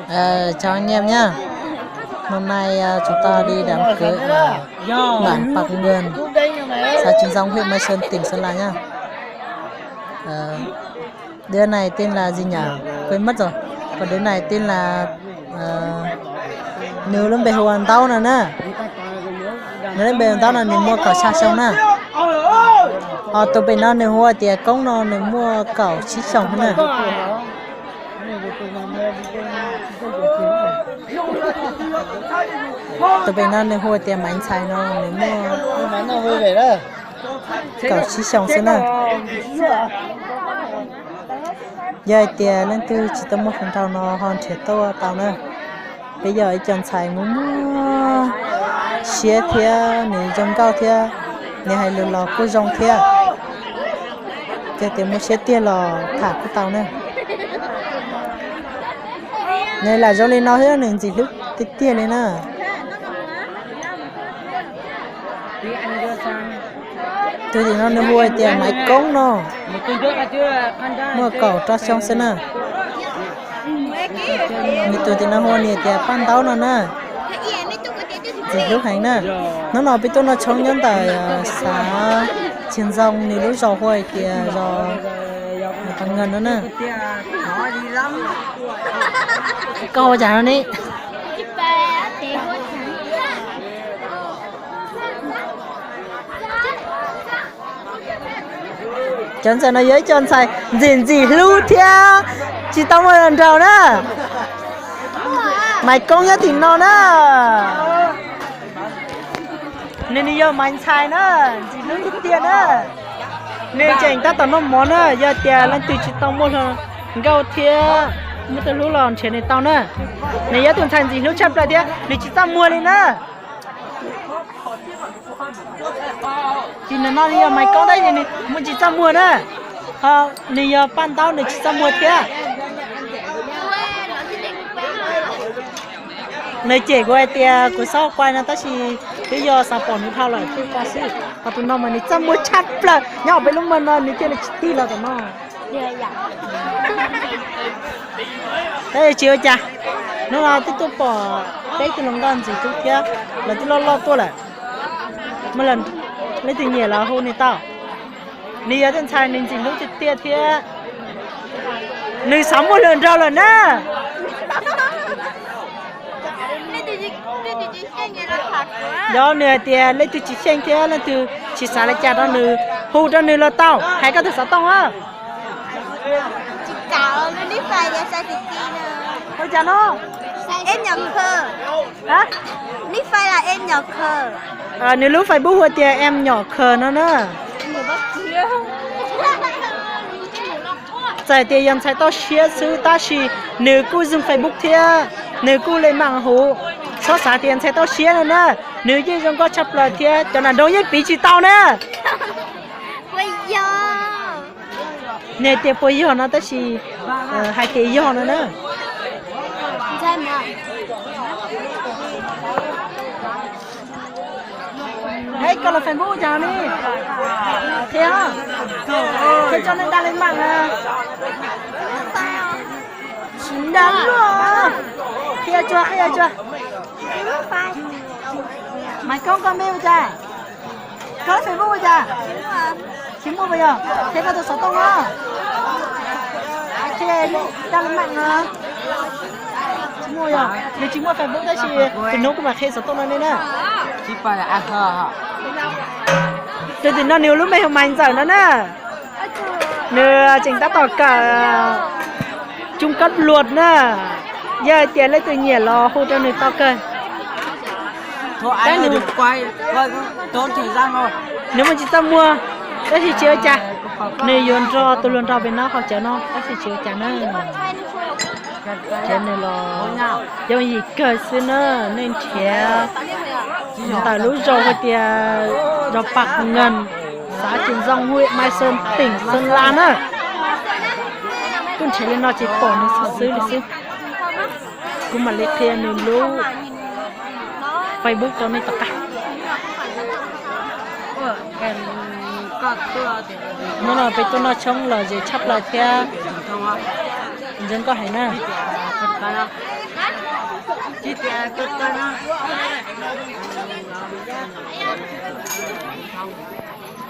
Ờ, chào anh em nhá. Hôm nay, à, chúng ta đi đám cưới ở bản Pак Ngần, xã Trường Giong, huyện Mai Sơn, tỉnh Sơn La nhá. Ờ, đứa này tên là gì nhỉ? Quên mất rồi. Còn đứa này tên là, ờ, nws lub npe hu ua Ntaub no na. Nws lub npe hu ua Ntaub no nws muaj kaum xya xyoo na. Ho tus pem no nws hu ua tias Koob no nws muaj kaum tsib xyoos na. Tus pem no nws hu tias Maiv Ntxhais no nws muaj kaum tsib xyoos xwb na. Yog hais tias leej twg tsis tau muaj hluas nraug no ho nrhiav tuaj tau na. Peb yog ib co ntxhais muaj muaj siab thiab nws zoo nkauj thiab, nws hais lus los kuj zoo thiab. Yog tias muaj siab tiag los tham kuj tau na. Nws lam zoo li no thiab nws ntxim hlub tiag tiag li na. Tus tim no nws hu hais tias Maiv Koob no, muaj kaum rau xyoo xwb na. Nws tus tim no hu nws tias Paj Ntaub no na. Ntxim hlub heev na. Hnub no peb tuaj noj tshoob nyob ntawm xav Txiag Ntxoo, nws lub zos hu hais tias zos Paj Ngần no na. Koj ua cas no ne? Cov ntxhais no yog ib co ntxhais ntxim ntxim hlub thiab tsis tau muaj hluas nraug na. Maiv Koob nyob tim no na. Nws, nws yog Maiv Ntxhais na, ntxim hlub tiag tiag na. Nws tseem tab tom noj mov na, yog tias leej twg tsis tau muaj hluas nkauj thiab muaj tus hlub los nrhiav nws tau na. Nws yog tus ntxhais ntxim hlub tshaj plaws thiab nws tsis txaj muag li na. Tim no nws yog Maiv Koob tab sis nws muaj tsis txaj muag na. Ho nws yog Paj Ntaub nws tsis txaj muag thiab. Nws cem kuv hais tias kuv txhob quay no tab sis twb yog xav pom nws dhau lawm thiaj quay xwb. Ho tus no mas nws txaj muag tshaj plaws, nyob hauv peb lub mag no nws thiaj li tsis tig los tom no. Tab sis tsis ua cas, hnub no twb tuaj pom peb tug hluas nkauj ntxim hlub thiab, lawv twb loj loj tuaj lawm. Muaj leej twg nyiam los hu nws tau. Nws yog tus ntxhais nws ntxim hlub tiag tiag thiab nws xav muaj hluas nraug lawm na. Yog nws hais tias leej twg tsis xyeej thiab leej twg tsis xav li cas rau nws, hu rau nws los tau, hais koj tus xov tooj a. Ua cas no? Nws lub Facebook hu tias Em Nyom Khas no na. Txawm tias yog ntxhais toj siab xwb tab sis nws kuj zog Facebook thiab nws kuj li mam huv. Txhob xav tias ntxhais toj siab no na, nws yeej zoo nkauj tshaj plaws thiab cov nam nroo yeej piv tsis tau na. Nws tias puas yog no tab sis hais tias yog no na. Koj los Facebook cas ni? Qhia, qhia tso nej dag li mam na. Tsis dag luaj. Qhia tso, qhia tso. Maiv Koob, koj npe ua cas? Koj Facebook ua cas? Tsis muaj puas yog? Qhia koj tus xov tooj na. Qhia dag li mam na. Tsis muaj yog? Nws tsis muaj Facebook tab sis tus hnub kuv mam qhia xov tooj no nej na. Tus tim no nws lub npe hu Maiv Ntxawm no na. Nws tseem tab tom kawm trung cấp luật na. Yog hais tias leej twg nyiam los hu rau nws tau kawg. Nws muaj tsis txaj muag, tab sis tsis ua cas. Nws yuav nrog tus hluas nraug pem no haus cawv no tab sis tsis ua cas na. Nrhiav nws los yooj yim kawg xwb na. Nej nrhiav ntawm lub zos hais tias zos Paj Ngam, xã Trường Giong, huyện Mai Sơn, tỉnh Sơn La na. Kuj nrhiav li no ces pom nws xwb xwb li xwb. Kuv mam li qhia nws lub Facebook rau nej tom qab. Hnub no peb tuaj noj tshoob los ze tshaj plaws thiab. Ntsia nkauj heev na. Tsis tias kawg kawg no.